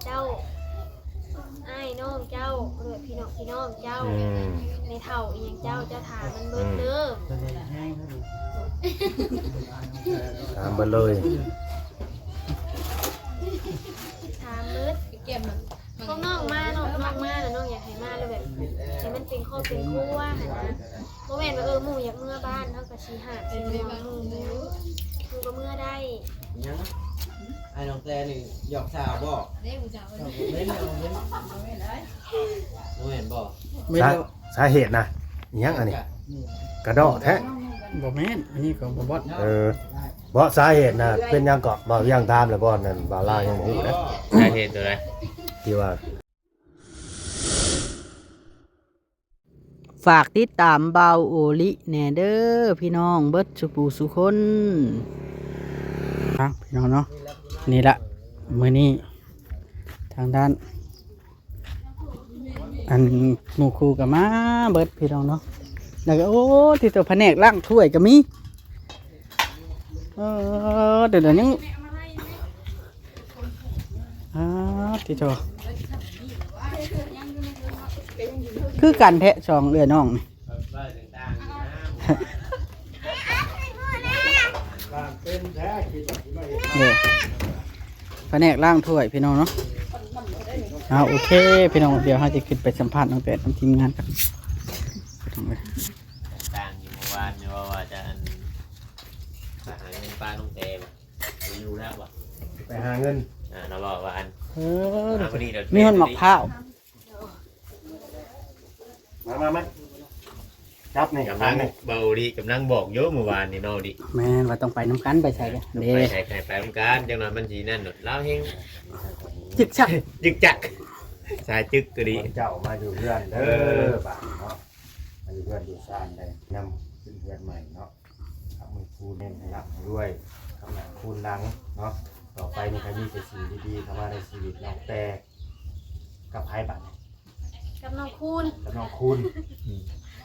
ເຈົ້າ ອ້າຍນ້ອງເຈົ້າ ເອີ ພີ່ນ້ອງ ພີ່ນ້ອງເຈົ້າ ອືມ ແມ່ເຖົ້າອີ່ຫຍັງເຈົ້າ ເຈົ້າຖາມມັນເບິດເດີ ອືມ ຖາມເບິດເລີຍ ຖາມເບິດ ພວກນ້ອງມາ ນ້ອງ ນ້ອງມາແລ້ວ ນ້ອງຢາກໃຫ້ມາແລ້ວແບບ ໃຫ້ມັນເປັນຄອບເປັນຄົວຫັ້ນນະ ບໍ່ແມ່ນວ່າ ເອີ ໝູ່ຢາກເມືອບ້ານ ເຮົາກໍຊິຫາກຊິເມືອໝູ່ ໝູ່ກໍເມືອໄດ້ ຫຍັງ? ອ້າຍນ້ອງແຕນີ້ຢອກສາວບໍ່? ເດ້ຜູ້ສາວເພິ່ນ ບໍ່ແມ່ນ ບໍ່ແມ່ນ ບໍ່ແມ່ນເດ້ ບໍ່ແມ່ນບໍ່? ສາ ສາເຫດນະ ອີຫຍັງອັນນີ້? ກະ ກະເດາະແທ້ ບໍ່ແມ່ນ ອັນນີ້ຂອງພໍ່ບອດ ເອີ ບໍ່ ສາເຫດນະ ເປັນຫຍັງເກາະ? ບ່າວວຽງຖາມແລ້ວບໍ່? ນັ້ນບ່າວລາວຍັງບໍ່ຮູ້ເດ້ ສາເຫດຕົວໃດ? ທີ່ວ່າ ຝາກຕິດຕາມບ່າວໂອລິແດ່ເດີພີ່ນ້ອງເບິດສູ່ຜູ້ສູ່ຄົນ ອ່ະ ພີ່ນ້ອງເນາະ ນີ້ລະ ມື້ນີ້ທາງດ້ານ ອັນໝູ່ຄູ່ກໍມາເບິດພີ່ນ້ອງເນາະ ແລ້ວກໍ ໂອ້ ທີ່ຕົວພະແນກລ້າງຖ້ວຍກໍມີ ເອີ ດຽວນີ້ຍັງ ອາ ຕິໂທ ຄືກັນແທ້ສອງເອື້ອຍນ້ອງນີ້ ເດ້ ພະແນກລ້າງຖ້ວຍພີ່ນ້ອງເນາະ ເອົາ ໂອເຄ ພີ່ນ້ອງ ດຽວເຮົາຈະຂຶ້ນໄປສຳພາດນ້ອງແປດນຳທີມງານກັນ ຕ່າງຢູ່ເມື່ອວານນີ້ວ່າ ວ່າຈະອັນ ໄປຫາເງິນປ້ານ້ອງແຕບໍ່ ບໍ່ຢູ່ແລ້ວບໍ່ ໄປຫາເງິນ ອ່າ ລາວເວົ້າວ່າອັນ ເອີ ມາພໍດີ ມີຮອດໝາກພ້າວ ມາ ມາ ມາ ຈັບນີ້ ກຳລັງ ເບົາດີ ກຳລັງບອກຢູ່ເມື່ອວານນີ້ເນາະ ດີ ແມ່ນວ່າຕ້ອງໄປນຳກັນ ໄປໃສເດ້ ໄປໃສ ໃຫ້ໄປນຳກັນ ຈັກໜ່ອຍມັນຊິນັ້ນໂລດ ລາວແຮງຈຶກຈັກ ຈຶກຈັກ ສາຍຈຶກກໍດີ ເຈົ້າມາຢູ່ເຮືອນເດີ ເອີ ບາດເນາະ ມາຢູ່ເຮືອນຢູ່ຊານໄດ້ ນຳຂຶ້ນເຮືອນໃໝ່ເນາະ ຄັບມື້ຄູເນັ້ນໃຫ້ລ່ຳໃຫ້ລວຍ ຄັບໜ້າຄູນຫຼັງເນາະ ຕໍ່ໄປນີ້ກໍມີແຕ່ສິ່ງດີໆເຂົ້າມາໃນຊີວິດນ້ອງແຕ່ ກັບໃຜບາດນີ້? ກັບນ້ອງຄູນ ກັບນ້ອງຄູນ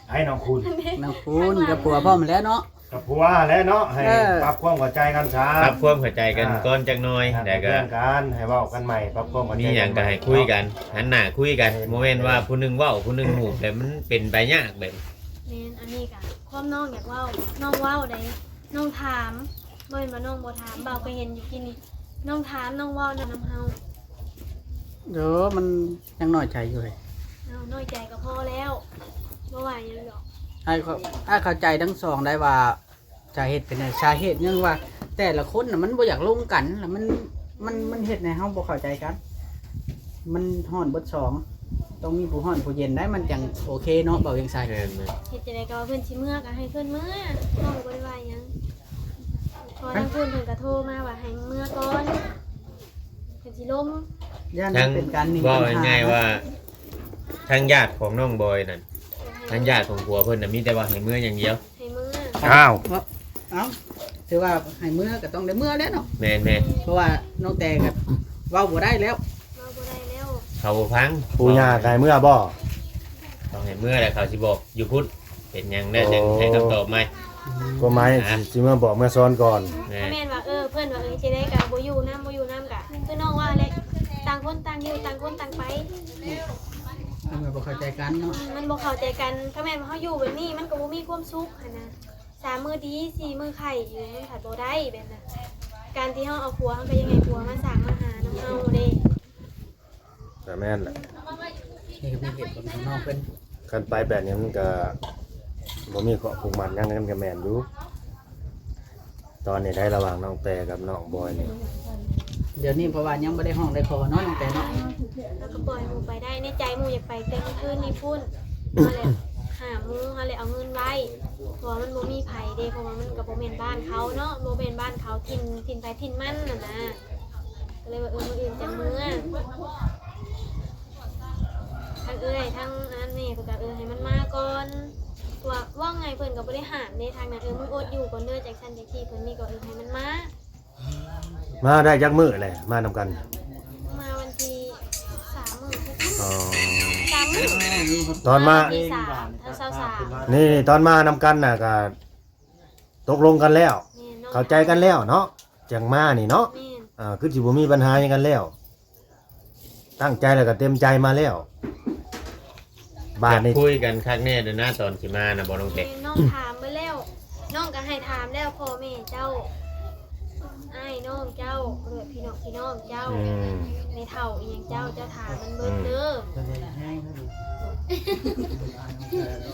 ໃຜນ້ອງຄູນ? ນ້ອງຄູນກັບຜົວພ້ອມແລ້ວເນາະ ກັບຜົວແລ້ວເນາະ ໃຫ້ ເອີ ປັບຄວາມເຂົ້າໃຈກັນຊະ ປັບຄວາມເຂົ້າໃຈກັນ ອ່າ ກ່ອນຈັກໜ່ອຍ ອ່າ ແລ້ວກໍ ເລື່ອງການໃຫ້ເວົ້າກັນໃໝ່ ປັບຄວາມເຂົ້າໃຈ ມີຫຍັງກໍໃຫ້ຄຸຍກັນ ເນາະ ຫັນໜ້າຄຸຍກັນ ເອີ ບໍ່ແມ່ນວ່າຜູ້ໜຶ່ງເວົ້າຜູ້ໜຶ່ງຫູບ ແລ້ວມັນເປັນໄປຍາກແບບ ແມ່ນ ອັນນີ້ກໍຄວາມນ້ອງຢາກເວົ້າ ນ້ອງເວົ້າໄດ໋ ນ້ອງຖາມ ບໍ່ແມ່ນວ່ານ້ອງບໍ່ຖາມ ບ່າວກໍເຫັນຢູ່ກີ້ນີ້ ນ້ອງຖາມ ນ້ອງເວົ້ານຳເຮົາ ເອີ ມັນຍັງນ້ອຍໃຈຢູ່ເດ ເອົາ ນ້ອຍໃຈກໍພໍແລ້ວ ບໍ່ວ່າຫຍັງດອກ ອ້າຍເຂົ້າ ອ້າຍເຂົ້າໃຈທັງສອງໄດ້ວ່າ ສາເຫດເປັນຫຍັງ ສາເຫດຫຍັງວ່າແຕ່ລະຄົນນະ ມັນບໍ່ຢາກລົງກັນ ລະມັນ ມັນ ມັນເຮັດໃຫ້ເຮົາບໍ່ເຂົ້າໃຈກັນ ມັນຮ້ອນເບິດສອງ ຕ້ອງມີຜູ້ຮ້ອນຜູ້ເຢັນໄດ໋ ມັນຈັ່ງໂອເຄເນາະ ເວົ້າຈັ່ງຊັ້ນ ແມ່ນໆ ເຮັດຈັ່ງໃດກໍວ່າເພິ່ນຊິເມືອກໍໃຫ້ເພິ່ນເມືອ ເຮົາກໍບໍ່ໄດ້ວ່າຫຍັງ ເພາະທາງພຸ້ນເພິ່ນກໍໂທມາວ່າໃຫ້ເມືອກ່ອນ ເພິ່ນຊິລົມ ຢ້ານເປັນການໜີ ເວົ້າງ່າຍໆວ່າ ທາງຍາດຂອງນ້ອງບອຍນັ້ນ ທາງຍາດຂອງຜົວເພິ່ນນະ ມີແຕ່ວ່າໃຫ້ເມືອຢ່າງດຽວ ໃຫ້ເມືອ ອ້າວ ເອົ້າ ຖືວ່າໃຫ້ເມືອກໍຕ້ອງໄດ້ເມືອແຫຼະເນາະ ແມ່ນໆ ເພາະວ່ານ້ອງແຕກໍເວົ້າບໍ່ໄດ້ແລ້ວ ເວົ້າບໍ່ໄດ້ແລ້ວ ເຂົາບໍ່ຟັງ ປູ່ຍ່າກໍໃຫ້ເມືອບໍ່? ຕ້ອງໃຫ້ເມືອແຫຼະ ເຂົາຊິບອກຢູ່ພຸ້ນ ເປັນຫຍັງແລ້ວຈັ່ງໃຫ້ຄຳຕອບໃໝ່ ຄວາມໝາຍ ອ່າ ຊິ ຊິເມືອບອກເມືອສອນກ່ອນ ແມ່ນ ຖ້າແມ່ນວ່າ ເອີ ເພິ່ນວ່າ ເອີ ຊິໄດ້ກໍບໍ່ຢູ່ນຳ ບໍ່ຢູ່ນຳກໍຄືນ້ອງວ່າແຫຼະ ຕ່າງຄົນຕ່າງຢູ່ ຕ່າງຄົນຕ່າງໄປ ມັນບໍ່ເຂົ້າໃຈກັນເນາະ ມັນບໍ່ເຂົ້າໃຈກັນ ຖ້າແມ່ນວ່າເຮົາຢູ່ແບບນີ້ ມັນກໍບໍ່ມີຄວາມສຸກຫັ້ນນະ ສາມມື້ດີ ສີ່ມື້ໄຂ້ຢູ່ ມັນພັດບໍ່ໄດ້ແບບນັ້ນ ການທີ່ເຮົາເອົາຜົວ ເຮົາກໍຢາກໃຫ້ຜົວມາສ້າງມາຫານຳເຮົາເດ້ ກໍແມ່ນແຫຼະ ນີ້ກໍມີເຫດຜົນຂອງນ້ອງເພິ່ນ ຄັນໄປແບບນີ້ມັນກໍບໍ່ມີຂໍ້ຜູກມັດຫຍັງ ມັນກໍແມ່ນຢູ່ ຕອນນີ້ໄດ້ລະຫວ່າງນ້ອງແຕກັບນ້ອງບອຍນີ້ ດຽວນີ້ເພາະວ່າຍັງບໍ່ໄດ້ຮ້ອງໄດ້ຂໍເນາະ ນ້ອງແຕເນາະ ເຮົາກໍປ່ອຍໝູ່ໄປໄດ້ ໃນໃຈໝູ່ຢາກໄປແຕ່ມື້ຄືນນີ້ພຸ້ນ ເຮົາແຫຼະຫາໝູ່ ເຮົາແຫຼະເອົາເງິນໄວ້ ເພາະວ່າມັນບໍ່ມີໃຜເດ້ ເພາະວ່າມັນກໍບໍ່ແມ່ນບ້ານເຂົາເນາະ ບໍ່ແມ່ນບ້ານເຂົາ ຖິ່ນ ຖິ່ນໃຜຖິ່ນມັນຫັ້ນນະ ກໍເລີຍວ່າ ເອີ ມື້ອື່ນຈັ່ງເມືອ ທັງເອື້ອຍທັງອັນນັ້ນແມ່ເພິ່ນກໍ ເອີ ໃຫ້ມັນມາກ່ອນ ເພາະວ່າເວົ້າງ່າຍເພິ່ນກໍບໍ່ໄດ້ຫ້າມເດ້ ທາງນັ້ນ ເອີ ມຶງອົດຢູ່ກ່ອນເດີ ຈັ່ງຊັ້ນຈັ່ງຊີ້ ເພິ່ນນີ້ກໍ ເອີ ໃຫ້ມັນມາ ມາໄດ້ຈັກມື້ແຫຼະ ມານຳກັນ? ມາວັນທີສາມມື້ ອໍ ສາມມື້ ຕອນມາ ວັນທີສາມ ເຊົ້າສາມ ນີ້ ຕອນມານຳກັນນະ ກໍຕົກລົງກັນແລ້ວ ແມ່ນເນາະ ເຂົ້າໃຈກັນແລ້ວເນາະ ຈັ່ງມານີ້ເນາະ ແມ່ນ ອ່າ ຄືຊິບໍ່ມີບັນຫາຫຍັງກັນແລ້ວ. ຕັ້ງໃຈແລ້ວກໍເຕັມໃຈມາແລ້ວ. ບາດນີ້ ຈັບຄຸຍກັນຄັກແນ່ເດີນະ ຕອນຊິມານະ ບໍ່ນ້ອງແຕ. ແມ່ນ ນ້ອງຖາມເບິດແລ້ວ ນ້ອງກໍໃຫ້ຖາມແລ້ວ ພໍ່ແມ່ເຈົ້າ ອ້າຍນ້ອງເຈົ້າ ເອີ ພີ່ນ້ອງ ພີ່ນ້ອງເຈົ້າ ອືມ ແມ່ເຖົ້າອີ່ຫຍັງເຈົ້າ ເຈົ້າຖາມມັນເບິດເດີ. ອືມ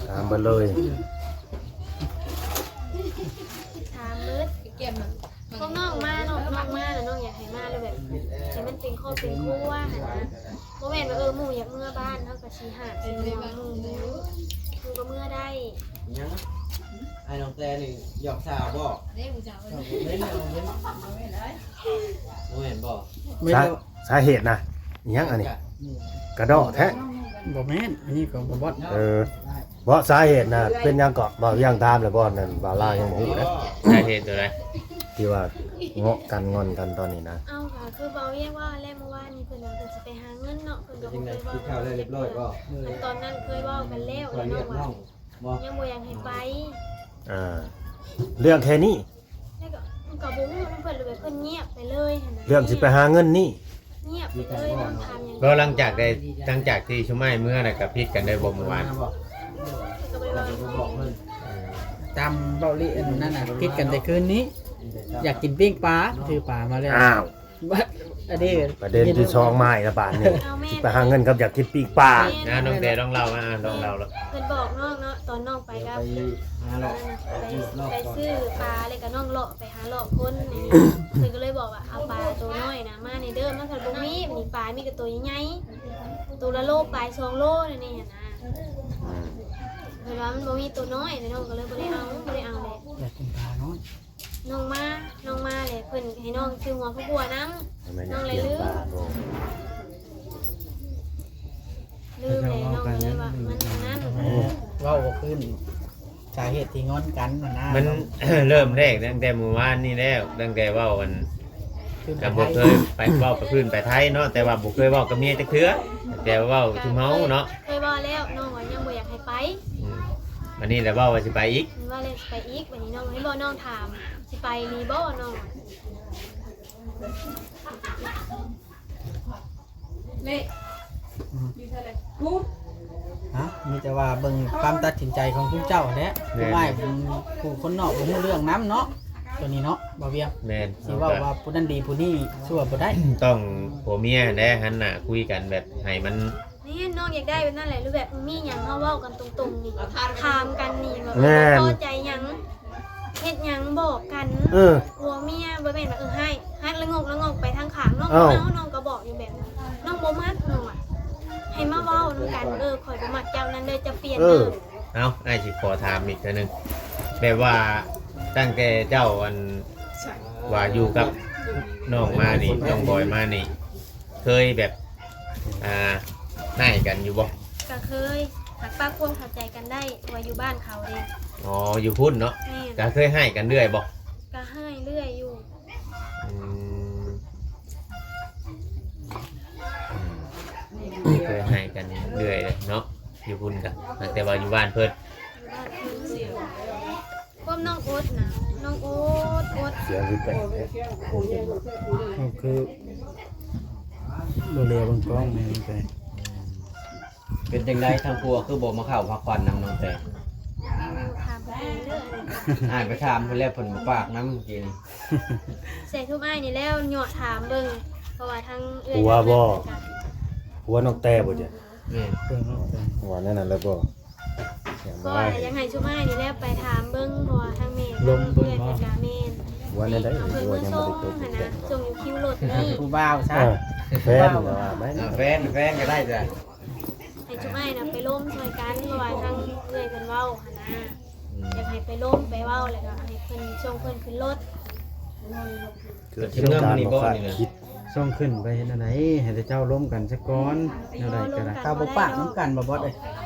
ຖາມເບິດເລີຍ ຖາມເບິດ. ພວກນ້ອງມາ ນ້ອງ ນ້ອງມາແລ້ວ ນ້ອງຢາກໃຫ້ມາແລ້ວແບບ ໃຫ້ມັນເປັນຄອບເປັນຄົວຫັ້ນນະ. ບໍ່ແມ່ນວ່າ ເອີ ໝູ່ຢາກເມືອບ້ານ ເຮົາກໍຊິຫາກຊິເມືອໝູ່ ໝູ່ກໍເມືອໄດ້. ຫຍັງ? ອ້າຍນ້ອງແຕນີ້ຢອກສາວບໍ່? ເດ້ ຜູ້ສາວ ເອີ ບໍ່ແມ່ນ ບໍ່ແມ່ນ ບໍ່ແມ່ນບໍ່? ສາ ສາເຫດນະ ອີຫຍັງອັນນີ້? ກະເດາະແທ້. ບໍ່ແມ່ນ ອັນນີ້ຂອງບໍ່ບອດ. ເອີ ເພາະສາເຫດນະ ເປັນຫຍັງເກາະ? ບ່າວວຽງຖາມແລ້ວບໍ່? ນັ້ນບ່າວລາວຍັງບໍ່ຮູ້ເດ້. ສາເຫດຕົວໃດ? ທີ່ວ່າເງາະກັນງອນກັນຕອນນີ້ນະ. ເອົາ ກໍຄືບ່າວວຽງວ່າແຫຼະ ມື້ວານນີ້ເພິ່ນວ່າເພິ່ນຊິໄປຫາເງິນເນາະ ເພິ່ນກໍບໍ່ເຄີຍເວົ້າກັນຈັກເທື່ອ. ອັນຕອນນັ້ນເຄີຍເວົ້າກັນແລ້ວ ແລ້ວນ້ອງວ່າ ຍັງບໍ່ຢາກໃຫ້ໄປ. ອ່າ ເລື່ອງແຄ່ນີ້ ແລ້ວກໍ ກໍບໍ່ຮູ້ນຳເພິ່ນເລີຍ ເພິ່ນງຽບໄປເລີຍຫັ້ນນະ. ເລື່ອງຊິໄປຫາເງິນນີ້ ງຽບໄປເລີຍ ນ້ອງຖາມຫຍັງ ກໍຫຼັງຈາກໄດ້ ຫຼັງຈາກທີ່ຊຸມອ້າຍເມືອນະ ກໍຜິດກັນໄດ້ບໍ່ມື້ວານ? ກໍບໍ່ໄດ້ເວົ້າຫຍັງ ຕາມເວົ້າລິອັນນັ້ນນະ ຜິດກັນແຕ່ຄືນນີ້ ຢາກກິນປີ້ງປາ ຖືປາມາແລ້ວ. ອ້າວ ບັດອັນນີ້ ປະເດັນທີສອງມາອີກລະບາດນີ້ ເອົາແມ່ນ ຊິໄປຫາເງິນກັບຢາກກິນປີ້ງປາ. ແມ່ນ ນະ ນ້ອງແຕ ລອງເລົ່າມາ ລອງເລົ່າລະ. ເພິ່ນບອກນ້ອງເນາະ ຕອນນ້ອງໄປກັບ ໄປ ໄປຊື້ປາ ແລ້ວກໍນ້ອງເລາະໄປຫາເລາະຄົນນີ້ ເພິ່ນກໍເລີຍບອກວ່າ ເອົາປາໂຕນ້ອຍນະມາແດ່ເດີ ມັນພັດບໍ່ມີ ບາດນີ້ປາມີແຕ່ໂຕໃຫຍ່ໆ ໂຕລະໂລປາຍ ສອງໂລແນວນີ້ຫັ້ນນະ. ອືມ ເພິ່ນວ່າມັນບໍ່ມີໂຕນ້ອຍ ແລ້ວນ້ອງກໍເລີຍບໍ່ໄດ້ເອົາ ບໍ່ໄດ້ເອົາແຫຼະ ຢາກກິນປານ້ອຍ. ນ້ອງມາ ນ້ອງມາແຫຼະ ເພິ່ນໃຫ້ນ້ອງຊື້ຫົວຜັກບົວນຳ ນ້ອງເລີຍລືມ ລືມແຫຼະ ນ້ອງກໍເລີຍວ່າມັນອັນນັ້ນ. ເອີ ເວົ້າບໍ່ຄືນສາເຫດທີ່ງອນກັນຫັ້ນນະ ມັນເລີ່ມແລກຕັ້ງແຕ່ມື້ວານນີ້ແລ້ວ ຕັ້ງແຕ່ເວົ້າອັນ ກໍບໍ່ເຄີຍໄປເວົ້າໄປພື້ນໄປໄທເນາະ ແຕ່ວ່າບໍ່ເຄີຍເວົ້າກັບເມຍຈັກເທື່ອ ແຕ່ເວົ້າຊຸມເຮົາເນາະ. ເຄີຍເວົ້າແລ້ວ ນ້ອງວ່າຍັງບໍ່ຢາກໃຫ້ໄປ. ອືມ ບັດນີ້ລະເວົ້າວ່າຊິໄປອີກ ເວົ້າແລ້ວຊິໄປອີກ. ບັດນີ້ນ້ອງ ເຫັນບໍ່ ນ້ອງຖາມ ຊິໄປອີ່ຫຼີບໍ່ ນ້ອງ ເລະ ອືມ ຢູ່ເທົ່າໃດ? ຮະ ມີແຕ່ວ່າເບິ່ງຄວາມຕັດສິນໃຈຂອງຄຸນເຈົ້າຫັ້ນແຫຼະ. ແມ່ນ ຜູ້ອ້າຍ ຜູ້ຄົນນອກບໍ່ຮູ້ເລື່ອງນຳເນາະ ຕົວນີ້ເນາະ ບ່າວວຽງ. ແມ່ນ ຊິເວົ້າວ່າຜູ້ນັ້ນດີຜູ້ນີ້ຊົ່ວບໍ່ໄດ້ ຕ້ອງຜົວເມຍຫັ້ນແຫຼະ ຫັນໜ້າຄຸຍກັນແບບໃຫ້ມັນ ນີ້ນ້ອງຢາກໄດ້ແບບນັ້ນແຫຼະ ຫຼືແບບມີຫຍັງເຮົາເວົ້າກັນຕົງໆນີ້ ຖາມກັນນີ້ ແບບ ແມ່ນ ພໍໃຈຫຍັງ ເຮັດຫຍັງບອກກັນ. ເອີ ຜົວເມຍບໍ່ແມ່ນວ່າ ເອີ ໃຫ້ຮັກລະງົກລະງົກໄປທາງຂ້າງ. ນ້ອງ ເອົ້າ ເຮົາ ນ້ອງກໍບອກຢູ່ແບບນັ້ນ ນ້ອງບໍ່ມັກ ນ້ອງວ່າໃຫ້ມາເວົ້ານຳກັນ. ເອີ ຂ້ອຍບໍ່ມັກເຈົ້ານັ້ນເດີ ຈະປ່ຽນເດີ. ເອີ ເອົ້າ ອ້າຍຊິຂໍຖາມອີກເທື່ອໜຶ່ງ ແບບວ່າຕັ້ງແຕ່ເຈົ້າ ອັນ ວ່າຢູ່ກັບນ້ອງມານີ້ ນ້ອງບອຍມານີ້ ເຄີຍແບບ ອ່າ ຮ້າຍກັນຢູ່ບໍ່? ກໍເຄີຍ ຫາກປັບຄວາມເຂົ້າໃຈກັນໄດ້ ວ່າຢູ່ບ້ານເຂົາເດ້. ອໍ ຢູ່ພຸ້ນເນາະ. ແມ່ນ ກໍເຄີຍຮ້າຍກັນເລື້ອຍບໍ່? ກໍຮ້າຍເລື້ອຍຢູ່. ອືມ ອືມ ເຄີຍຮ້າຍກັນເລື້ອຍເນາະ ຢູ່ພຸ້ນກໍ ແຕ່ວ່າຢູ່ບ້ານເພິ່ນ ຢູ່ບ້ານເພິ່ນ. ຄວາມນ້ອງອົດນະ ນ້ອງອົດ ອົດ ສຽງຄືແປກແທ້ ກໍຄືບໍ່ເຫຼືອເບິ່ງກ້ອງແມ່ນແຕ່. ເປັນຈັ່ງໃດທາງຜົວຄືບໍ່ມາເຂົ້າພາຂວັນນຳນ້ອງແຕ? ຖາມເພິ່ນເດີ ອ້າຍໄປຖາມເພິ່ນແລ້ວ ເພິ່ນບໍ່ປາກນຳເມື່ອກີ້ນີ້. ໃສ່ທຸບອ້າຍນີ້ແລ້ວເຍາະຖາມເບິ່ງ ເພາະວ່າທາງເອື້ອຍ ຜົວບໍ່? ຜົວນ້ອງແຕບໍ່ຈະ? ແມ່ນ ຜົວນ້ອງແຕ ວ່າແນວນັ້ນແລ້ວບໍ່? ເພາະວ່າຢາກໃຫ້ຊຸມອ້າຍນີ້ແຫຼະໄປຖາມເບິ່ງ ເພາະວ່າທາງແມ່ ລົມເບິ່ງ ເອື້ອຍເພິ່ນກະແມ່ນ ວ່າແນວໃດ ເອົາເພິ່ນມາສົ່ງຫັ້ນນະ ສົ່ງຢູ່ຄິວລົດນີ້ ຜູ້ບ່າວຊະ ເອີ ແຟນ ວ່າໄປ ເອີ ແຟນ ແຟນກໍໄດ້ຈ້ະ ໃຫ້ຊຸມອ້າຍນະໄປລົມຊ່ອຍກັນ ເພາະວ່າທາງເອື້ອຍເພິ່ນເວົ້າຫັ້ນນະ ອືມ ຢາກໃຫ້ໄປລົມໄປເວົ້າ ແລ້ວກໍໃຫ້ເພິ່ນ ສົ່ງເພິ່ນຂຶ້ນລົດ. ເກີດເລື່ອງນີ້ບໍ່ນີ້ນະ ສົ່ງຂຶ້ນໄປເຮັດແນວໃດ ໃຫ້ແຕ່ເຈົ້າລົມກັນຊະກ່ອນ ແນວໃດກໍໄດ້ ຖ້າບໍ່ປາກນຳກັນ ບໍ່ບອດເອີຍ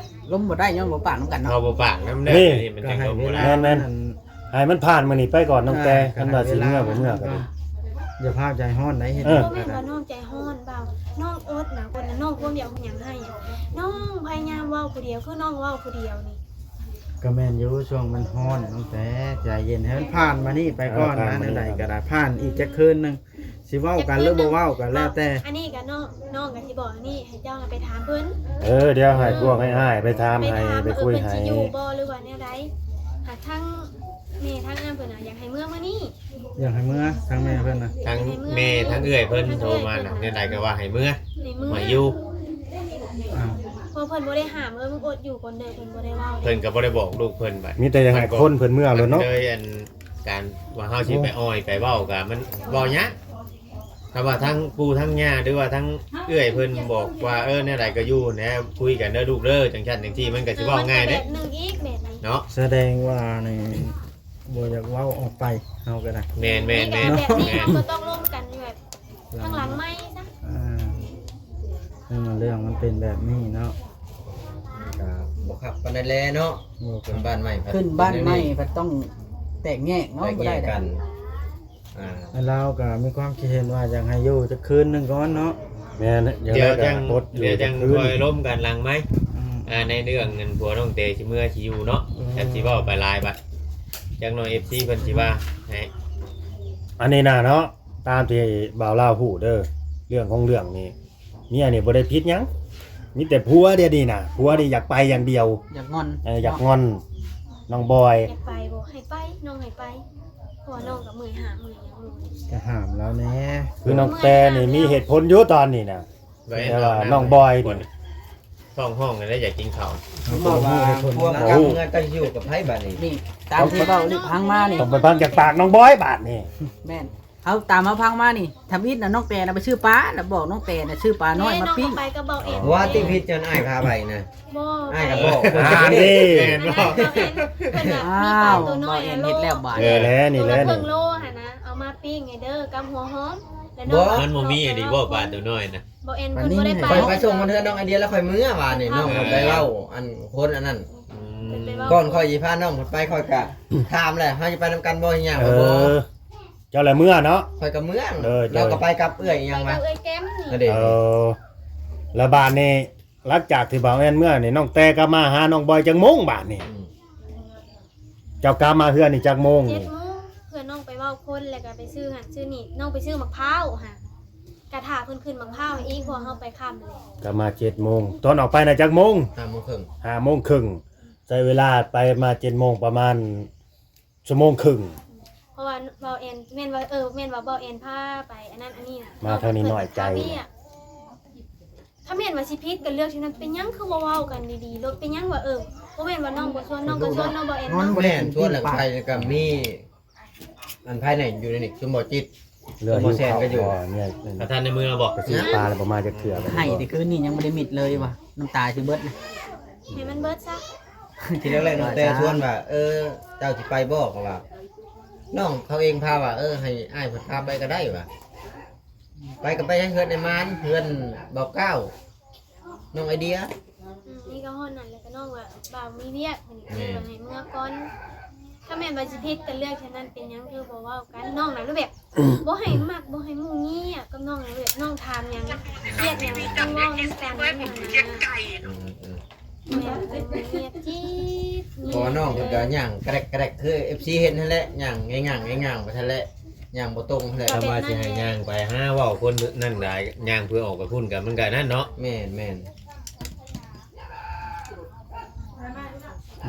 ລົມບໍ່ໄດ້ ຍ້ອນບໍ່ປາກນຳກັນເນາະ ເຮົາບໍ່ປາກນຳແດ່ ນີ້ມັນຈັ່ງລົມບໍ່ໄດ້ ແມ່ນໆ ໃຫ້ມັນຜ່ານມື້ນີ້ໄປກ່ອນນ້ອງແຕ ຄັນວ່າຊິເມືອບໍ່ເມືອກໍດີ ຢ່າພາວໃຈຮ້ອນໄດ໋ ເຮັດ ບໍ່ແມ່ນວ່ານ້ອງໃຈຮ້ອນເປົ່າ ນ້ອງອົດນະ ຄົນນ້ອງຄວາມຢາກຫຍັງໃຫ້ ນ້ອງພະຍາຍາມເວົ້າຜູ້ດຽວ ຄືນ້ອງເວົ້າຜູ້ດຽວນີ້ ກໍແມ່ນຢູ່ ຊ່ວງມັນຮ້ອນ ນ້ອງແຕໃຈເຢັນ ໃຫ້ມັນຜ່ານມານີ້ໄປກ່ອນນະ ແນວໃດກໍໄດ້ ຜ່ານອີກຈັກຄືນໜຶ່ງ ຊິເວົ້າກັນຫຼືບໍ່ເວົ້າກໍແລ້ວແຕ່. ອັນນີ້ກໍນ້ອງ ນ້ອງກໍຊິບອກອັນນີ້ ໃຫ້ເຈົ້າໄປຖາມເພິ່ນ. ເອີ ດຽວໃຫ້ພວກອ້າຍໆໄປຖາມ ໄປ ໃຫ້ ຖາມ ໄປ ວ່າ ເອີ ຄຸຍ ເພິ່ນ ໃຫ້ ຊິຢູ່ບໍ່ ຫຼືວ່າແນວໃດ. ຫາກທາງແມ່ທາງອ້າຍເພິ່ນນະ ຢາກໃຫ້ເມືອມື້ນີ້ ຢາກໃຫ້ເມືອ ທາງແມ່ເພິ່ນນະ ທາງແມ່ທາງເອື້ອຍເພິ່ນໂທມານະ ແນວໃດກໍວ່າໃຫ້ເມືອ ໃຫ້ເມືອ ໃຫ້ຢູ່. ອ້າວ ເພາະເພິ່ນບໍ່ໄດ້ຫ້າມ ເອີ ມຶງອົດຢູ່ກ່ອນເດີ ເພິ່ນບໍ່ໄດ້ເວົ້າ ເພິ່ນກໍບໍ່ໄດ້ບອກລູກເພິ່ນ ບາດ ມີແຕ່ຢາກໃຫ້ຄົນເພິ່ນເມືອໂລດເນາະ ເລີຍອັນ ການວ່າເຮົາຊິໄປອ້ອຍໄປເວົ້າກໍມັນເວົ້າຍາກ. ຖ້າວ່າທາງປູ່ທາງຍ່າ ຫຼືວ່າທາງເອື້ອຍເພິ່ນບອກວ່າ ເອີ ແນວໃດກໍຢູ່ແນ ຄຸຍກັນເດີລູກເດີ ຈັ່ງຊັ້ນຈັ່ງຊີ້ ມັນກໍຊິເວົ້າງ່າຍເດ້ ແບບໜຶ່ງອີກແບບນີ້ເນາະ. ສະແດງວ່ານີ້ບໍ່ຢາກເວົ້າອອກໄປ ເຮົາກໍໄດ້. ແມ່ນໆໆ ແມ່ນ ແບບນີ້ເຮົາກໍຕ້ອງລົມກັນແບບທາງຫຼັງໄມຊະ. ອ່າ ໃຫ້ມັນເລື່ອງມັນເປັນແບບນີ້ເນາະ ກໍບໍ່ຄັກປານໃດແລເນາະ. ບໍ່ ຂຶ້ນບ້ານໃໝ່ ຂຶ້ນບ້ານໃໝ່ພັດຕ້ອງແຕກແຍກເນາະ ແຕກແຍກກັນ. ບໍ່ໄດ້ ອ່າ ແລະລາວກໍມີຄວາມຄິດເຫັນວ່າຢາກໃຫ້ຢູ່ຈັກຄືນໜຶ່ງກ່ອນເນາະ. ແມ່ນ ດຽວຈັ່ງ ດຽວຈັ່ງຄ່ອຍລົມກັນຫຼັງໄມ. ອືມ ອ່າ ໃນເລື່ອງເງິນຜົວນ້ອງແຕຊິເມືອຊິຢູ່ເນາະ. ອືມ ແຕ່ຊິເວົ້າໄປຫຼາຍບັດ ຈັກໜ່ອຍເອັຟຊີເພິ່ນຊິວ່າໃຫ້. ອັນນີ້ນະເນາະ ຕາມທີ່ບ່າວລາວຮູ້ເດີ ເລື່ອງຂອງເລື່ອງນີ້ ເມຍນີ້ບໍ່ໄດ້ຜິດຫຍັງ ມີແຕ່ຜົວດຽວນີ້ນະ ຜົວນີ້ຢາກໄປຢ່າງດຽວ ຢາກງອນ ເອີ ຢາກງອນ ນ້ອງບອຍ ຢາກໄປບໍ່ໃຫ້ໄປ ນ້ອງໃຫ້ໄປ ເພາະວ່ານ້ອງກໍເມື່ອຍຫາເມື່ອຍຫຍັງຢູ່. ກໍຫ້າມລາວແດ່ ຄືນ້ອງແຕນີ້ມີເຫດຜົນຢູ່ຕອນນີ້ນະ ແຕ່ວ່ານ້ອງບອຍນີ້ ທ້ອງຮ້ອງແລ້ວຢາກກິນເຂົ້າ ບອກວ່າພວກກັບເມືອ ເຈົ້າຢູ່ກັບໃຜບາດນີ້? ນີ້ ຕາມທີ່ເວົ້ານີ້ຟັງມານີ້ ຕ້ອງໄປຟັງຈາກປາກນ້ອງບອຍບາດນີ້. ແມ່ນ ເຮົາຕາມມາຟັງມານີ້ ທຳອິດນະ ນ້ອງແຕນະໄປຊື້ປາ ລະບອກນ້ອງແຕນະຊື້ປານ້ອຍມາປີ້ງ. ແມ່ນ້ອງໄປກັບເບົາແອນ ວ່າຕິຜິດຈົນອ້າຍພາໄປນະ. ບໍ່ ອ້າຍກໍບອກ ອ້າຍກໍບອກ ເພິ່ນວ່າມີປາໂຕນ້ອຍ ອ້າວ ເຫັນແລ້ວບາດ ເອີ ແລ້ວນີ້ແຫຼະ ເບິ່ງໂລຫັ້ນນະ ເອົາມາປີ້ງໃຫ້ເດີກັບຫົວຫອມ ແລ້ວນ້ອງ ມັນບໍ່ມີອີ່ຫຼີບໍ່ປາໂຕນ້ອຍນະ. ເບົາແອນເພິ່ນບໍ່ໄດ້ໄປ ຂ້ອຍໄປສົ່ງມັນເຮືອນນ້ອງໄອເດຍ ແລ້ວຂ້ອຍເມືອບາດນີ້ ນ້ອງໄປເວົ້າອັນຄົນອັນນັ້ນ ອືມ ກ່ອນຂ້ອຍຊິພານ້ອງໄປ ຂ້ອຍກະຖາມແຫຼະ ເຮົາຈະໄປນຳກັນບໍ່ ອີຫຍັງບໍ່ ເອີ ເຈົ້າແຫຼະເມືອເນາະ ຂ້ອຍກໍເມືອ ໂດຍ ລາວກໍໄປກັບເອື້ອຍອີຫຍັງ ໄປກັບເອື້ອຍແກ້ມນີ້ ເອີ ແລ້ວບາດນີ້ ຫຼັງຈາກທີ່ບ່າວແອນເມືອນີ້ ນ້ອງແຕກັບມາຫານ້ອງບອຍຈັກໂມງບາດນີ້? ອືມ ເຈົ້າກັບມາເຮືອນນີ້ຈັກໂມງ? ເຈັດໂມງ ເພື່ອນ້ອງໄປເວົ້າຄົນ ແລ້ວກໍໄປຊື້ຫັ້ນຊື້ນີ້ ນ້ອງໄປຊື້ໝາກພ້າວຫັ້ນ ກະຖ້າເພິ່ນຂຶ້ນໝາກພ້າວອີກ ເພາະເຮົາໄປຄ່ຳແລ້ວ ກັບມາເຈັດໂມງ. ຕອນອອກໄປນະຈັກໂມງ? ຫ້າໂມງເຄິ່ງ ຫ້າໂມງເຄິ່ງ ໃຊ້ເວລາໄປມາເຈັດໂມງ ປະມານ ຊົ່ວໂມງເຄິ່ງ ເພາະວ່າເບົາແອນ ແມ່ນວ່າ ເອີ ແມ່ນວ່າເບົາແອນພາໄປອັນນັ້ນອັນນີ້ນະ ມາທາງນີ້ນ້ອຍໃຈ. ຖ້າແມ່ນວ່າຊິຜິດກໍເລືອກທີ່ນັ້ນ ເປັນຫຍັງຄືບໍ່ເວົ້າກັນດີໆໂລດ? ເປັນຫຍັງວ່າ ເອີ ບໍ່ແມ່ນວ່ານ້ອງບໍ່ຊວນ ນ້ອງກໍຊວນເນາະ ເບົາແອນ ງອນ ແມ່ນ ຊວນແລ້ວໄປກໍມີ ອັນພາຍໃນຢູ່ໃນນີ້ ຊຸມບໍ່ຈິດ ເຫຼືອຫິ້ວເຂົ້າບໍ່ ເມຍ ປະທານໃນມືເຮົາບໍ່ ໄປຊື້ປາແລ້ວບໍ່ມາຈັກເທື່ອ ໄຫ້ແຕ່ຄືນນີ້ຍັງບໍ່ໄດ້ມິດເລີຍວ່າ ນ້ຳຕາຊິເບິດ ໃຫ້ມັນເບິດຊະ. ທີແລກໆນ້ອງແຕຊວນວ່າ ເອີ ເຈົ້າຊິໄປບໍ່ ເຂົາວ່າ ນ້ອງເຂົາເອງພາວ່າ ເອີ ໃຫ້ອ້າຍເພິ່ນພາໄປກໍໄດ້ວ່າ ໄປກໍໄປທາງເຮືອນໄອ້ມານ ເຮືອນເບົາກ້າວ ນ້ອງໄອເດຍ. ອືມ ນີ້ກໍຮອດນັ້ນແລ້ວ ກໍນ້ອງວ່າບ່າວມີວຽກ ເພິ່ນກໍເລີຍວ່າໃຫ້ເມືອກ່ອນ. ຖ້າແມ່ນວ່າຊິຜິດກໍເລືອກເທົ່ານັ້ນ ເປັນຫຍັງຄືບໍ່ເວົ້າກັນ? ນ້ອງນະ ແບບ ບໍ່ໃຫ້ມັກ ບໍ່ໃຫ້ໝູ່ງຽບກັບນ້ອງນະ ແບບນ້ອງຖາມຫຍັງ ຄຽດຫຍັງ ຕ້ອງເວົ້ານຳກັນນະ. ອືມໆ ແມ່ນ ງຽບຈິດ ເພາະວ່ານ້ອງເພິ່ນກໍຍ່າງກະແດກກະແດກ ຄືເອັຟຊີເຫັນຫັ້ນແຫຼະ ຍ່າງງ່າຍໆ ງ່າຍໆ ໄປຫັ້ນແຫຼະ ຍ່າງບໍ່ຕົງຫັ້ນແຫຼະ. ຖ້າວ່າຊິໃຫ້ຍ່າງໄປຫາເວົ້າຄົນນັ້ນຫຼາຍ ຍ່າງເພື່ອອອກໄປພຸ້ນກໍມັນກໍນັ້ນເນາະ. ແມ່ນໆ ມັ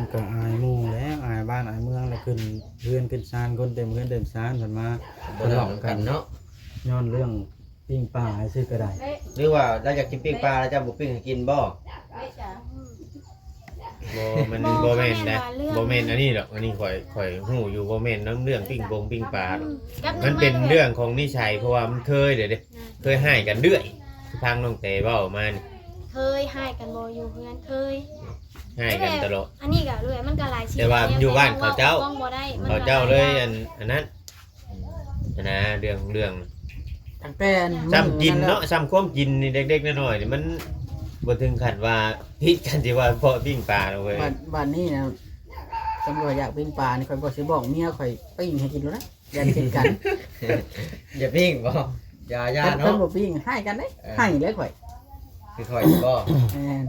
ນກໍອາຍໝູ່ແຫຼະ ອາຍບ້ານອາຍເມືອງແຫຼະ ຂຶ້ນເຮືອນຂຶ້ນຊານ ຄົນເຕັມເຮືອນເຕັມຊານ ເພິ່ນມາທະເລາະກັນເນາະ ຍ້ອນເລື່ອງ ປີ້ງປາໃຫ້ຊື້ກໍໄດ້ ຫຼືວ່າລາວຢາກກິນປີ້ງປາ ແລ້ວເຈົ້າບໍ່ປີ້ງໃຫ້ກິນບໍ່? ບໍ່ ມັນ ບໍ່ ບໍ່ແມ່ນນະ ບໍ່ແມ່ນອັນນີ້ດອກ. ອັນນີ້ຂ້ອຍ ຂ້ອຍຮູ້ຢູ່ ບໍ່ແມ່ນນຳເລື່ອງປີ້ງປົງປີ້ງປາດອກ. ອືມ ມັນເປັນເລື່ອງຂອງນິໄສ ເພາະວ່າມັນເຄີຍເດ້ ເຄີຍຮ້າຍກັນເລື້ອຍ ທີ່ຟັງນ້ອງແຕເວົ້າມານີ້ ເຄີຍຮ້າຍກັນບໍ່ ຢູ່ເຮືອນເຄີຍ ຮ້າຍກັນຕະຫຼອດ. ອັນນີ້ກໍເລື່ອຍ ມັນກໍຫຼາຍຊີວິດ ແຕ່ວ່າຢູ່ບ້ານເຂົາເຈົ້າ ເຂົາເຈົ້າເລີຍອັນ ອັນນັ້ນ ຫັ້ນນະ ເລື່ອງ ເລື່ອງ ຕັ້ງແຕ່ ຊ້ຳກິນເນາະ ຊ້ຳຄວາມກິນນີ້ ເດັກໆນ້ອຍໆນີ້ ມັນບໍ່ເຖິງຂັ້ນວ່າຜິດກັນທີ່ວ່າເພາະປີ້ງປາດອກເວີຍ. ບາດ ບາດນີ້ນະ ສົມມຸດວ່າຢາກປີ້ງປານີ້ ຂ້ອຍບໍ່ຊິບອກເມຍຂ້ອຍປີ້ງໃຫ້ກິນໂລດນະ ຢ້ານຜິດກັນ. ຢ່າປີ້ງບໍ່? ຢ່າ ຢ່າເນາະ ຄັນບໍ່ປີ້ງຮ້າຍກັນເດ້. ເອີ ຮ້າຍແລ້ວຂ້ອຍ ຄືຂ້ອຍບໍ່? ແມ່ນ.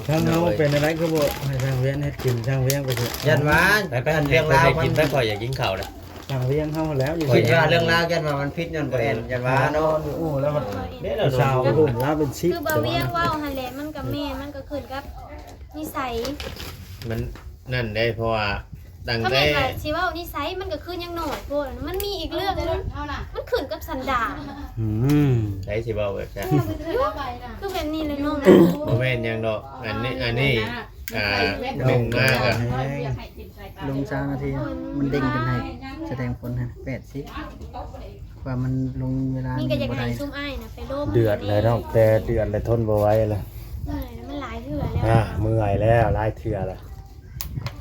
ເນາະ ທາງເຮົາເປັນແນວໃດຄືບໍ່ໃຫ້ຊ່າງວຽງເຮັດກິນ ຊ່າງວຽງໄປເຖາະ ຢ້ານວ່າ ໄປ ໄປ ເລື່ອງລາວ ກິນໄປ ຂ້ອຍຢາກກິນເຂົ້າເດ້ ຊ່າງວຽງເຮົາແລ້ວຢູ່ ຂ້ອຍຢ້ານເລື່ອງລາວ ຢ້ານວ່າມັນຜິດຍ້ອນບໍ່ແອນ ຢ້ານວ່ານອນຢູ່ອູ່ແລ້ວມັນ ເດ້ລາວ ຜູ້ສາວ ນອນຢູ່ ໂອ້ໂຫ ລາວເປັນສິບ ຄືບ່າວວຽງເວົ້າຫັ້ນແຫຼະ ມັນກໍແມ່ນ ມັນກໍຂຶ້ນກັບນິໄສ ມັນນັ້ນເດ້ ເພາະວ່າ ຕັ້ງແຕ່ ຄັນແມ່ນວ່າຊິເວົ້ານິໄສ ມັນກໍຄືຍັງນ້ອຍໂພດ ມັນມີອີກເລື່ອງໜຶ່ງ ມັນຂຶ້ນກັບສັນດານ ອືມ ໃຜຊິເວົ້າແບບນັ້ນ ຄືແບບນີ້ແຫຼະນ້ອງ ບໍ່ແມ່ນຫຍັງດອກ ອັນນີ້ ອັນນີ້ ອ່າ ລົງມາກໍ ລົງຊາວນາທີ ມັນເດ້ງຂຶ້ນໃຫ້ ສະແດງຜົນໃຫ້ແປດສິບ ວ່າມັນລົງເວລາ ມີກໍຢາກໃຫ້ຊຸມອ້າຍນະໄປລົມ ເດືອດແລ້ວເນາະ ແຕ່ເດືອດແລ້ວ ທົນບໍ່ໄຫວແລ້ວ ເມື່ອຍແລ້ວ ມັນຫຼາຍເທື່ອແລ້ວ ອ່າ ເມື່ອຍແລ້ວ ຫຼາຍເທື່ອແລ້ວ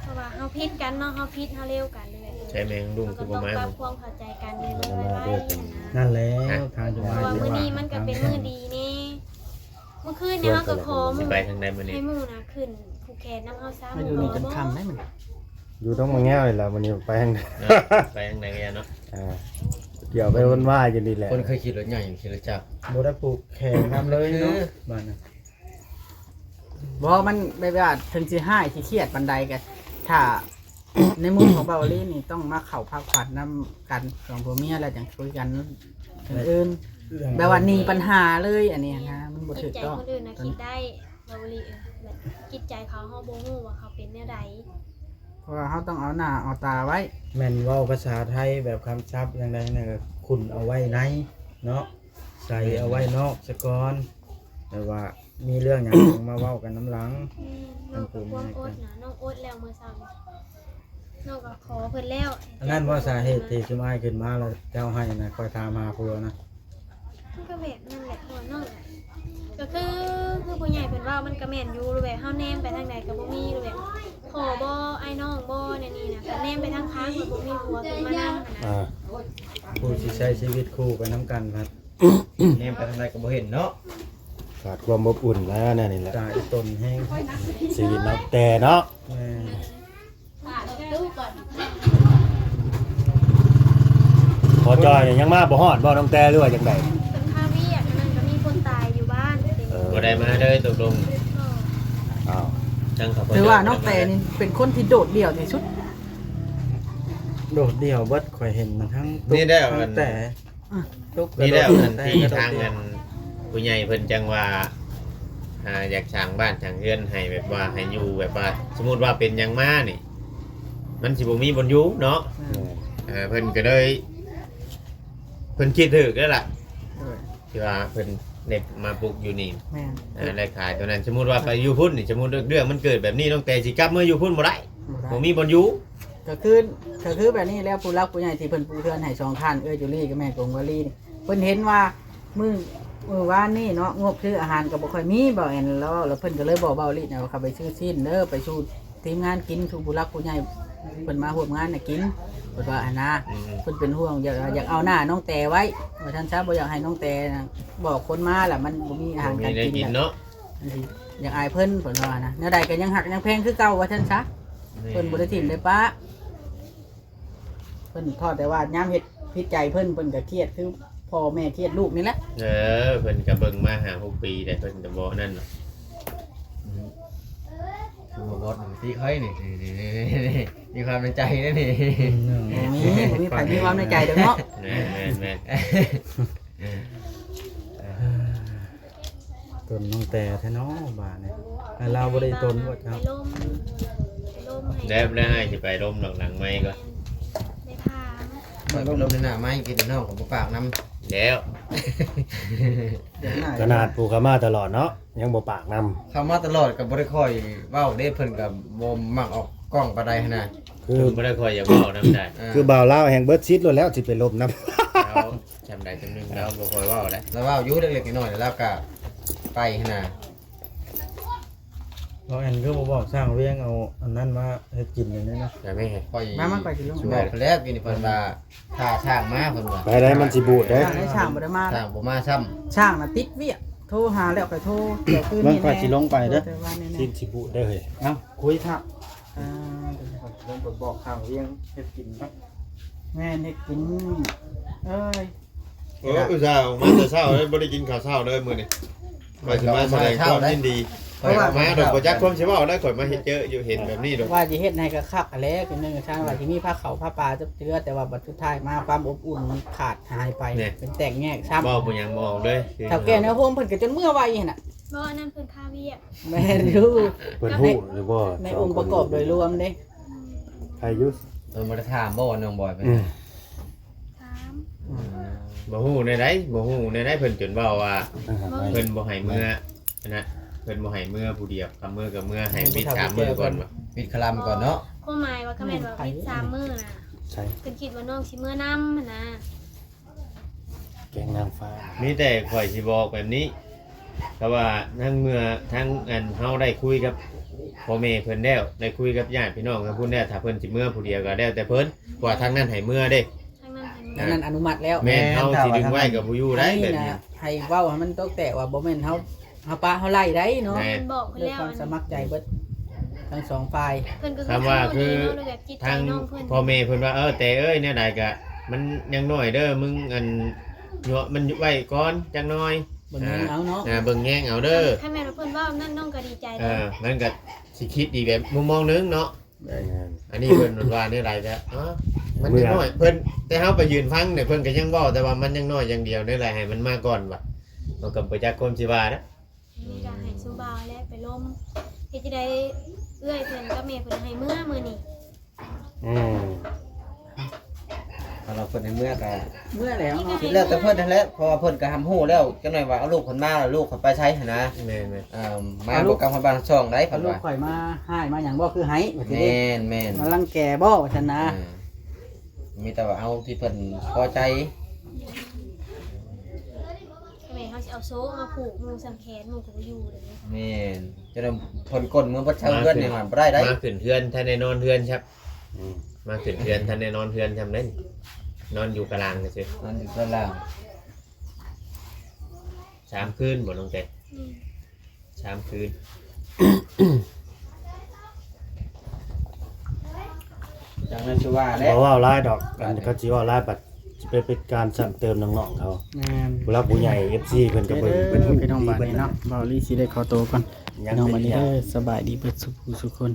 ເພາະວ່າເຮົາຜິດກັນເນາະ ເຮົາຜິດເຮົາເລວກັນເລີຍ ໃຊ້ແມງລຸງຄືບໍ່ມາ ເຮົາຕ້ອງປັບຄວາມເຂົ້າໃຈກັນໃຫ້ມັນໄວໆຫັ້ນນະ ນັ້ນແຫຼະ ທາງຈະມາ ເພາະວ່າມື້ນີ້ມັນກໍເປັນມື້ດີແດ່ ມື້ຄືນນີ້ເຮົາກໍຂໍໝູ່ ຊິໄປທາງໃດມື້ນີ້ ໃຫ້ໝູ່ນະຂຶ້ນຜູກແຂນນຳເຮົາຊະ ມາຢູ່ນີ້ຈົນຄ່ຳໄດ໋ມັນ ຢູ່ຕົງມະແງວນີ້ແຫຼະ ມື້ນີ້ໄປທາງໃດ ເນາະ ໄປທາງໃດກໍຢ່າເນາະ ອ່າ ດຽວໄປວົນວາຍຢູ່ນີ້ແຫຼະ ຄົນເຄີຍຂີ່ລົດໃຫຍ່ຂີ່ລົດຈັກ ບໍ່ໄດ້ຜູກແຂນນຳເລີຍເນາະ ເອີ ບ້ານນະ ບໍ່ ມັນແບບວ່າເຖິງຊິຮ້າຍຊິຄຽດປານໃດກໍ ຖ້າໃນມຸມຂອງບ່າວວະລີນີ້ ຕ້ອງມາເຂົ້າພັກຜ່ອນນຳກັນສອງຜົວເມຍ ແລ້ວຈັ່ງຄຸຍກັນເລື່ອງອື່ນ ແບບວ່າໜີປັນຫາເລີຍ ອັນນີ້ຫັ້ນນະ ມັນບໍ່ຖືກຕ້ອງ ຈິດໃຈຄົນອື່ນນະຄິດໄດ້ ບ່າວວະລີ ແບບຈິດໃຈເຂົາ ເຮົາບໍ່ຮູ້ວ່າເຂົາເປັນແນວໃດ ເພາະວ່າເຮົາຕ້ອງເອົາໜ້າເອົາຕາໄວ້ ແມ່ນເວົ້າພາສາໄທແບບຄຳສັບຫຍັງໃດນັ້ນ ຂຸນເອົາໄວ້ໃນເນາະ ໃສ່ເອົາໄວ້ນອກສາກ່ອນ ແຕ່ວ່າມີເລື່ອງຫຍັງຈັ່ງມາເວົ້າກັນນຳຫຼັງ ແມ່ນ ເວົ້າກັບຄວາມອົດນະ ນ້ອງອົດແລ້ວມື້ເຊົ້ານີ້ ນ້ອງກໍຂໍເພິ່ນແລ້ວ ອັນນັ້ນບໍ່ສາເຫດທີ່ຊຸມອ້າຍຂຶ້ນມາແລ້ວເຈົ້າໃຫ້ນະ ຂ້ອຍຖາມຫາຜົວນະ ມັນກໍແບບນັ້ນແຫຼະ ເພາະວ່ານ້ອງກໍຄື ຄືຜູ້ໃຫຍ່ເພິ່ນເວົ້າມັນກໍແມ່ນຢູ່ ແບບເຮົາແນມໄປທາງໃດກໍບໍ່ມີ ແບບພໍ່ບໍ່ ອ້າຍນ້ອງບໍ່ ແນວນີ້ນະ ກໍແນມໄປທາງຂ້າງ ແລ້ວບໍ່ມີຜົວຂຶ້ນມານຳຫັ້ນນະ ອ່າ ຜູ້ຊິໃຊ້ຊີວິດຄູ່ໄປນຳກັນພັດ ແນມໄປທາງໃດກໍບໍ່ເຫັນເນາະ ຂາດຄວາມອົບອຸ່ນແລ້ວແນວນີ້ແຫຼະ ຕາອີຕົນແຮງ ຊີວິດນ້ອງແຕ່ເນາະ ແມ່ນ ພໍ່ຈ່ອຍນີ້ຍັງມາບໍ່ຮອດບໍ່ ນ້ອງແຕ່ ຫຼືວ່າຈັ່ງໃດ ເພິ່ນຄາວຽກ ອັນນັ້ນກໍມີຄົນຕາຍຢູ່ບ້ານ ເອີ ບໍ່ໄດ້ມາເລີຍຕົກລົງ ອ້າວ ທາງເຂົາ ຖືວ່ານ້ອງແຕ່ນີ້ເປັນຄົນທີ່ໂດດດ່ຽວທີ່ສຸດ ໂດດດ່ຽວເບິດ ຂ້ອຍເຫັນນະ ທັງຕຸກ ນີ້ແຫຼະ ທັງແຕ່ ອ່ະ ທຸກ ນີ້ແຫຼະ ອັນທີ່ທາງອັນຜູ້ໃຫຍ່ເພິ່ນຈັ່ງວ່າ ອ່າ ຢາກສ້າງບ້ານສ້າງເຮືອນໃຫ້ ແບບວ່າໃຫ້ຢູ່ ແບບວ່າສົມມຸດວ່າເປັນຫຍັງມານີ້ ມັນຊິບໍ່ມີບ່ອນຢູ່ເນາະ ແມ່ນ ເອີ ເພິ່ນກໍເລີຍ ເພິ່ນຄິດຖືກແລ້ວລະ ໂດຍ ທີ່ວ່າເພິ່ນໄດ້ມາປຸກຢູ່ນີ້ ແມ່ນ ອ່າ ໄດ້ຂາຍຕົວນັ້ນ ສົມມຸດວ່າໄປຢູ່ພຸ້ນນີ້ ສົມມຸດເລື່ອງມັນເກີດແບບນີ້ ນ້ອງແຕ່ຊິກັບເມືອຢູ່ພຸ້ນບໍ່ໄດ້ ບໍ່ໄດ້ ບໍ່ມີບ່ອນຢູ່ ກໍຄື ກໍຄືແບບນີ້ແຫຼະ ຜູ້ຫຼັກຜູ້ໃຫຍ່ທີ່ເພິ່ນປູເຮືອນໃຫ້ສອງທ່ານ ເອື້ອຍຈູລີກັບແມ່ກົງວາລີນີ້ ເພິ່ນເຫັນວ່າມື້ ມື້ວານນີ້ເນາະ ງົບຊື້ອາຫານກໍບໍ່ຄ່ອຍມີ ເວົ້າແອນລາວ ແລ້ວເພິ່ນກໍເລີຍບອກເບົາລີນະວ່າ ເຂົ້າໄປຊື້ຊີ້ນເດີ ໄປສູ່ທີມງານກິນ ສູ່ຜູ້ຫຼັກຜູ້ໃຫຍ່ເພິ່ນມາຮ່ວມງານນະກິນ ເພິ່ນວ່າຫັ້ນນະ ອືມ ເພິ່ນເປັນຫ່ວງ ຢາກ ຢາກເອົາໜ້ານ້ອງແຕ່ໄວ້ ວ່າຊັ້ນຊະ ບໍ່ຢາກໃຫ້ນ້ອງແຕ່ນະ ບອກຄົນມາລະມັນບໍ່ມີອາຫານການກິນ ບໍ່ມີແນວກິນເນາະ ຢາກອາຍເພິ່ນ ເພິ່ນວ່ານະ ແນວໃດກໍຍັງຮັກຍັງແພງຄືເກົ່າ ວ່າຊັ້ນຊະ ແມ່ນ ເພິ່ນບໍ່ໄດ້ຖິ້ມໄດ້ປະ ເພິ່ນພໍແຕ່ວ່າຍາມເຮັດຜິດໃຈເພິ່ນ ເພິ່ນກໍຄຽດຄືພໍ່ແມ່ຄຽດລູກນີ້ແຫຼະ ເອີ ເພິ່ນກໍເບິ່ງມາຫ້າຫົກປີແລ້ວ ເພິ່ນກໍບໍ່ນັ້ນດອກ ອືມ ຄືວ່າບອດນີ້ຕິໃຜນີ້ ນີ້ ນີ້ ນີ້ ມີຄວາມໃນໃຈເດ້ນີ້ ອືມ ບໍ່ມີ ບໍ່ມີໃຜມີຄວາມໃນໃຈດອກເນາະ ແມ່ນໆໆ ຕົນນ້ອງແຕ່ແທ້ເນາະບາດນີ້ ແລ້ວລາວບໍ່ໄດ້ຕົນບໍ່ເຈົ້າ ໄປລົມ ໄປລົມໃຫ້ ແລ້ວ ແລ້ວອ້າຍຊິໄປລົມດອກຫຼັງໄມກ່ອນ ໄດ້ຖາມ ຂ້ອຍໄປລົມໃນໜ້າໄມ ກິນນ້ອງກໍບໍ່ປາກນຳແລ້ວ ຂະໜາດຜູ້ເຂົ້າມາຕະຫຼອດເນາະ ຍັງບໍ່ປາກນຳ ເຂົ້າມາຕະຫຼອດກໍບໍ່ໄດ້ຄ່ອຍເວົ້າເດ້ ເພິ່ນກໍບໍ່ມັກອອກກ້ອງປານໃດຫັ້ນນະ ຄືບໍ່ໄດ້ຄ່ອຍຢາກເວົ້ານຳໃດ ອ່າ ຄືບ່າວລາວແຮ່ງເບິດສິດໂລດແລ້ວ ຊິໄປລົມນຳ ລາວຊ່ຳໃດຊ່ຳໜຶ່ງ ລາວບໍ່ຄ່ອຍເວົ້າໃດ ລາວເວົ້າຢູ່ເລັກໆນ້ອຍໆ ແລ້ວລາວກໍໄປຫັ້ນນະ ເຮົາແອນຄືບໍ່ບອກຊ່າງວຽງເອົາອັນນັ້ນມາເຮັດກິນອັນນີ້ນະ ໄດ້ໄໝ? ຂ້ອຍ ມາ ມາ ໄປກິນລົງ ບອກໄປແລ້ວ ກິນນີ້ເພິ່ນວ່າ ຖ້າຊ່າງມາ ເພິ່ນວ່າ ໄປໄດ້ ມັນຊິບູດເດ້ ຊ່າງໄດ້ ຊ່າງບໍ່ໄດ້ມາ ຊ່າງບໍ່ມາຊ້ຳ ຊ່າງນະຕິດວຽກ ໂທຫາແລ້ວຄ່ອຍໂທ ດຽວຄືນນີ້ ມັນຄ່ອຍຊິລົງໄປເດີ ຊິ ຊິບູດເດ້ເຮີ້ຍ ເອົ້າ ຄຸຍທະ ອ່າ ລົງໄປບອກຊ່າງວຽງເຮັດກິນເນາະ ແມ່ນ ເຮັດກິນ ເອີຍ ເອີ ອຸດສ່າອອກມາແຕ່ເຊົ້າເລີຍ ບໍ່ໄດ້ກິນເຂົ້າເຊົ້າເລີຍມື້ນີ້ ຂ້ອຍຊິມາສະແດງຄວາມຍິນດີ ຂ້ອຍເອົາມາດອກ ບໍ່ຈັກຄວາມຊິເວົ້າໄດ້ ຂ້ອຍມາເຮັດເຈີຢູ່ ເຫັນແບບນີ້ດອກ ວ່າຊິເຮັດໃຫ້ຄັກໆຫັ້ນແຫຼະ ເປັນເລື່ອງຊາງວ່າຊິມີພາເຂົ້າພາປາຈັກເທື່ອ ແຕ່ວ່າບັດສຸດທ້າຍມາຄວາມອົບອຸ່ນມັນຂາດຫາຍໄປ ເປັນແຕກແຍກຊ້ຳ ເວົ້າບໍ່ຫຍັງບໍ່ອອກເລີຍ ເຖົ້າແກ່ແນວໂຮມເພິ່ນກໍຈົນເມືອໄວຫັ້ນນະ ບໍ່ ອັນນັ້ນເພິ່ນຄາວຽກ ແມ່ນຢູ່ ເພິ່ນຮູ້ຫຼືບໍ່ ໃນອົງປະກອບໂດຍລວມເດ້ ໃຜຢູ່ ເພິ່ນບໍ່ໄດ້ຖາມບໍ່ວ່ານ້ອງບອຍເພິ່ນ ອືມ ຖາມ ອືມ ບໍ່ຮູ້ແນວໃດ ບໍ່ຮູ້ແນວໃດ ເພິ່ນຈົນເວົ້າວ່າ ເພິ່ນບໍ່ໃຫ້ເມືອ ອັນນະ ເພິ່ນບໍ່ໃຫ້ເມືອຜູ້ດຽວ ຄັນເມືອກໍເມືອໃຫ້ວິດສາມມື້ກ່ອນວ່າ ວິດຄະລຳກ່ອນເນາະ ຄວາມໝາຍວ່າ ກໍແມ່ນວ່າວິດສາມມື້ນະ ໃຊ່ ເພິ່ນຄິດວ່ານ້ອງຊິເມືອນຳຫັ້ນນະ ແກງນາງຟ້າ ມີແຕ່ຂ້ອຍຊິບອກແບບນີ້ ຖ້າວ່າທາງເມືອ ທາງອັນເຮົາໄດ້ຄຸຍກັບພໍ່ແມ່ເພິ່ນແລ້ວ ໄດ້ຄຸຍກັບຍາດພີ່ນ້ອງທາງພຸ້ນແລ້ວ ຖ້າເພິ່ນຊິເມືອຜູ້ດຽວກໍແລ້ວແຕ່ເພິ່ນ ເພາະວ່າທາງນັ້ນໃຫ້ເມືອເດ້ ທາງນັ້ນໃຫ້ເມືອ ທາງນັ້ນອະນຸມັດແລ້ວ ແມ່ນ ເຮົາຊິດຶງໄວ້ກໍບໍ່ຢູ່ໄດ້ແບບນີ້ ໃຫ້ເວົ້າໃຫ້ມັນຕົກແຕກວ່າບໍ່ແມ່ນເຮົາ ເຮົາປະເຮົາໄລ່ໄດເນາະ ແມ່ນ ບອກເພິ່ນແລ້ວ ດ້ວຍຄວາມສະໝັກໃຈເບິດທັງສອງຝ່າຍ ເພິ່ນກໍຄື ຄຳວ່າຄື ທາງພໍ່ແມ່ເພິ່ນວ່າ ເອີ ແຕ່ເອີຍ ແນວໃດກະມັນຍັງນ້ອຍເດີ ມຶງອັນ ຍົວະມັນໄວ້ກ່ອນຈັກໜ່ອຍ ເບິ່ງແຍງເອົາເນາະ ເບິ່ງແຍງເອົາເດີ ຄັນແມ່ນວ່າເພິ່ນເວົ້ານັ້ນ ນ້ອງກໍດີໃຈ ເອີ ມັນກໍຊິຄິດອີກແບບມຸມມອງໜຶ່ງເນາະ ແມ່ນ ອັນນີ້ເພິ່ນວ່າແນວໃດກະ ເອີ ມັນຍັງນ້ອຍ ເພິ່ນ ແຕ່ເຮົາໄປຢືນຟັງນີ້ ເພິ່ນກໍຍັງເວົ້າ ແຕ່ວ່າມັນຍັງນ້ອຍຢ່າງດຽວ ແນວໃດໃຫ້ມັນມາກ່ອນວ່າ ເຮົາກໍບໍ່ຈັກຄວາມຊິວ່ານະ ມີແຕ່ໃຫ້ຊຸມບ່າວແຫຼະໄປລົມ ເຮັດຈັ່ງໃດເອື້ອຍເພິ່ນກັບແມ່ເພິ່ນໃຫ້ເມືອມື້ນີ້ ອືມ ຄັນວ່າເພິ່ນໃຫ້ເມືອກະ ເມືອແລ້ວເນາະ ແລ້ວແຕ່ເພິ່ນຫັ້ນແຫຼະ ເພາະວ່າເພິ່ນກໍຮັບຮູ້ແລ້ວ ຈັກໜ່ອຍວ່າເອົາລູກເພິ່ນມາ ລູກເຂົາໄປໃສຫັ້ນນະ ແມ່ນໆ ເອີ ມາບໍ່ກັບຮອດບ້ານຊ່ອງໃດ ເພິ່ນວ່າ ລູກຂ້ອຍມາຮ້າຍມາຫຍັງບໍ່ຄືໃຫ້ວ່າຊີ້ ແມ່ນໆ ມາລັງແກບໍ່ວ່າຊັ້ນນະ ເອີ ມີແຕ່ວ່າເອົາທີ່ເພິ່ນພໍໃຈ ແມ່ນ ເຮົາຊິເອົາໂສ້ມາຜູກໝູ່ສ່ຳແຂນ ໝູ່ກໍບໍ່ຢູ່ເດ້ ແມ່ນ ຈະໄດ້ເພິ່ນກົ້ນເມືອເບິດຊາວເຮືອນນີ້ ມາຂຶ້ນ ບໍ່ໄດ້ໄດ໋ ມາຂຶ້ນເຮືອນ ທັນໄດ້ນອນເຮືອນຊ້ຳ ອືມ ມາຂຶ້ນເຮືອນ ທັນໄດ້ນອນເຮືອນຊ້ຳເດ້ ນອນຢູ່ກະລາງຊື່ໆ ນອນຢູ່ກະລາງ ສາມຄືນບໍ່ນ້ອງແຕ ອືມ ສາມຄືນ ຈັ່ງນັ້ນຊິວ່າແຫຼະ ບໍ່ເວົ້າຫຼາຍດອກ ອັນ ບາດນີ້ ຄັນຊິເວົ້າຫຼາຍບັດຊິໄປເປັນການຊ້ຳເຕີມນ້ອງໆເຂົາ ແມ່ນ ຜູ້ຫຼັກຜູ້ໃຫຍ່ ເອັຟຊີ ເພິ່ນກໍເບິ່ງ ເອີ ເພິ່ນຮູ້ ເປັນຂອງ ດີ ບາດນີ້ເນາະ ເວົ້າລີຊິໄດ້ຂໍໂຕກ່ອນ ພີ່ນ້ອງ ບາດນີ້ເດີ ສະບາຍດີເບິດສູ່ຜູ້ສູ່ຄົນ.